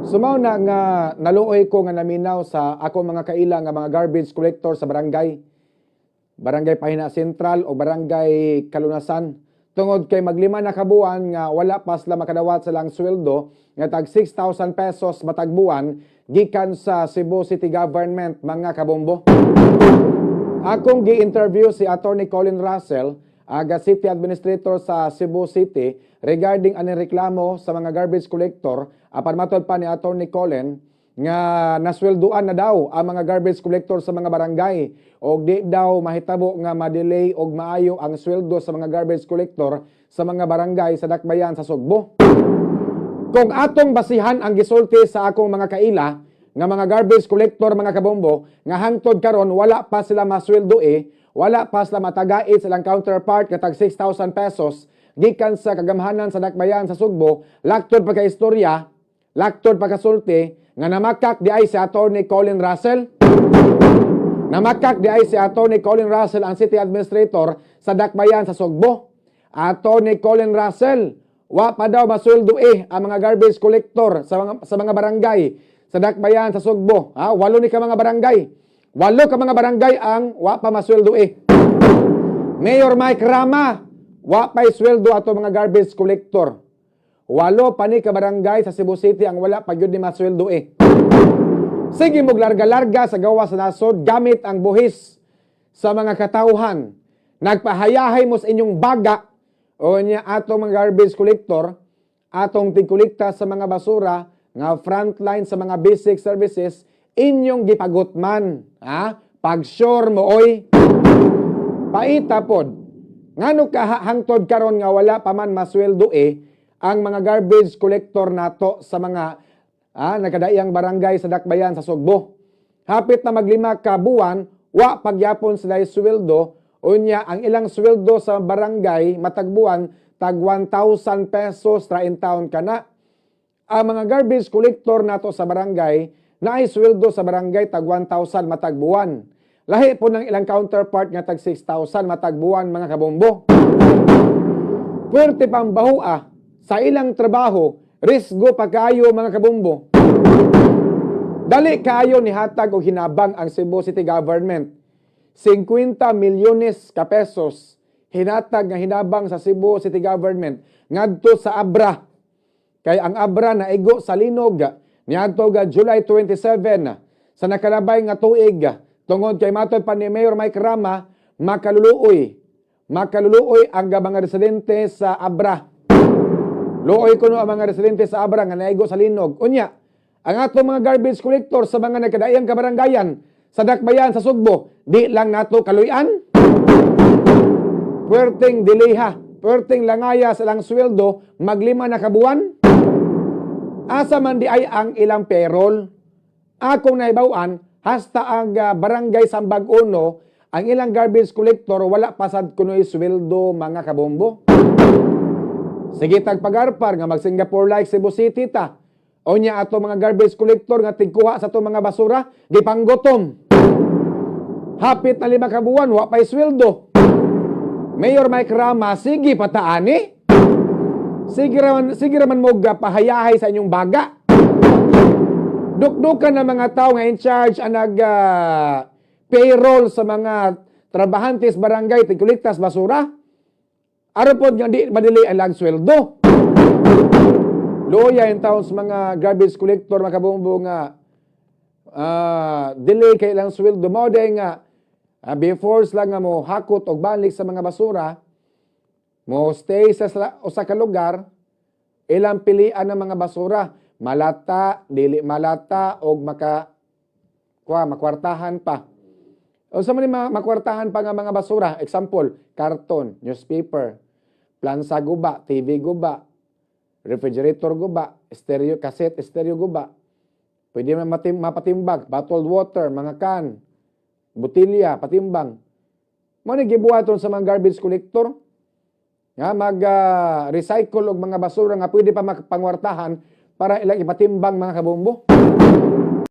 So mao na nga naluoy ko nga naminaw sa ako mga kaila nga mga garbage collector sa barangay. Barangay Pahina Central o Barangay Kalunasan. Tungod kay maglima na kabuan nga wala pa sila makadawat sa ilang sweldo nga tag 6,000 pesos matag buwan gikan sa Cebu City Government, mga kabombo. Akong gi-interview si Attorney Colin Russell, aga City Administrator sa Cebu City, regarding aning reklamo sa mga garbage collector. Apan matod pa ni Attorney Colin nga nasweldoan na daw ang mga garbage collector sa mga barangay og di daw mahitabo nga ma-delay og maayo ang sweldo sa mga garbage collector sa mga barangay sa Dakbayan sa Sugbo. Kung atong basihan ang gisulti sa akong mga kaila nga mga garbage collector, mga kabombo, nga hangtod karon wala pa sila masweldo eh, wala pa sila matagait sa ilang counterpart nga tag 6,000 pesos gikan sa kagamhanan sa Dakbayan sa Sugbo, laktod pa ka istorya, laktod pa kasulti nga namakak di ay si Attorney Colin Russell. Namakak di ay si Attorney Colin Russell, ang City Administrator sa Dakbayan sa Sugbo. Attorney Colin Russell, wa pa daw masweldo eh ang mga garbage collector sa mga barangay sa Dakbayan sa Sugbo. Ha, walo ni ka mga barangay. Walo ka mga barangay ang wa pa masweldo eh. Mayor Mike Rama, wa pa'y sweldo ato mga garbage collector. Walo pa ni ka barangay sa Cebu City ang wala pa gyud ni masweldo eh. Sige mo larga-larga sa gawas sa nasod gamit ang buhis sa mga katawhan. Nagpahayahay mo sa inyong baga o niya atong mga garbage collector, atong tigkolekta sa mga basura nga frontline sa mga basic services, inyong gipagutman. Ha? Pag-sure mo oy. Paita pod. Ngano ka hangtod karon nga wala pa man masweldo eh ang mga garbage collector nato sa mga nagkadaiyang barangay sa Dakbayan sa Sugbo? Hapit na maglima ka buwan, wa pagyapon sila sweldo. Unya ang ilang sweldo sa barangay matag buwan tag 1,000 pesos ra in town kana. Ang mga garbage collector nato sa barangay na ay sweldo sa barangay tag 1,000 matag buwan. Lahi po ng ilang counterpart nga tag 6,000 matag buwan, mga kabombo. Puwerte pang bahua sa ilang trabaho, risgo pa kayo, mga kabombo. Dali kaayo ni hatag og hinabang ang Cebu City Government. 50 milyones ka pesos hinatag nga hinabang sa Cebu City Government ngadto sa Abra. Kay ang Abra naigo sa linog niadto ga July 27 sa nakalabay nga tuig, tungod kay matod pa ni Mayor Mike Rama, makaluluoy. Makaluluoy ang mga residente sa Abra. Luoy kuno ang mga residente sa Abra nga naigo sa linog. Unya, ang atong mga garbage collector sa mga nagkadaiyang kabaranggayan sa Dakbayan sa Sugbo, di lang nato kaluyan. Puwerteng delay ha, puwerteng langaya sa ilang sweldo, maglima na kabuwan. Asa man di ay ang ilang payroll? Akong naibawan, hasta ang barangay Sambag Uno, ang ilang garbage collector wala pasad kuno'y sweldo, mga kabombo. Sige tag pagarpar nga mag Singapore like Cebu City ta. O nya ato mga garbage collector nga tigkuha sa ato mga basura, gipanggutom. Hapit na 5 ka buwan, wa pa'y sweldo. Mayor Mike Rama, sige pataani. Sige raman mo pahayahay sa inyong baga. Dukdukan ng mga tao nga in charge ang nag payroll sa mga trabahantes barangay tigkuliktas basura. Aron pod nga di madili ang lang sweldo. Luoya yung taon sa mga garbage collector, makabombo, nga delay kay ilang sweldo. Mao day nga before sila nga mo hakot og balik sa mga basura, mo stay sa usa ka lugar, ilang pilian ng mga basura, malata, dili malata og maka kuha makwartahan pa. O sa man ni makwartahan pa nga mga basura, example, karton, newspaper, plansa guba, TV guba, refrigerator guba, stereo, cassette, stereo guba. Pwede man mapatimbag, bottled water, mga can, botilya, patimbang. Mo ni gibuhaton sa mga garbage collector nga mag recycle og mga basura nga pwede pa makapangwartahan para ilang ipatimbang, mga kabombo.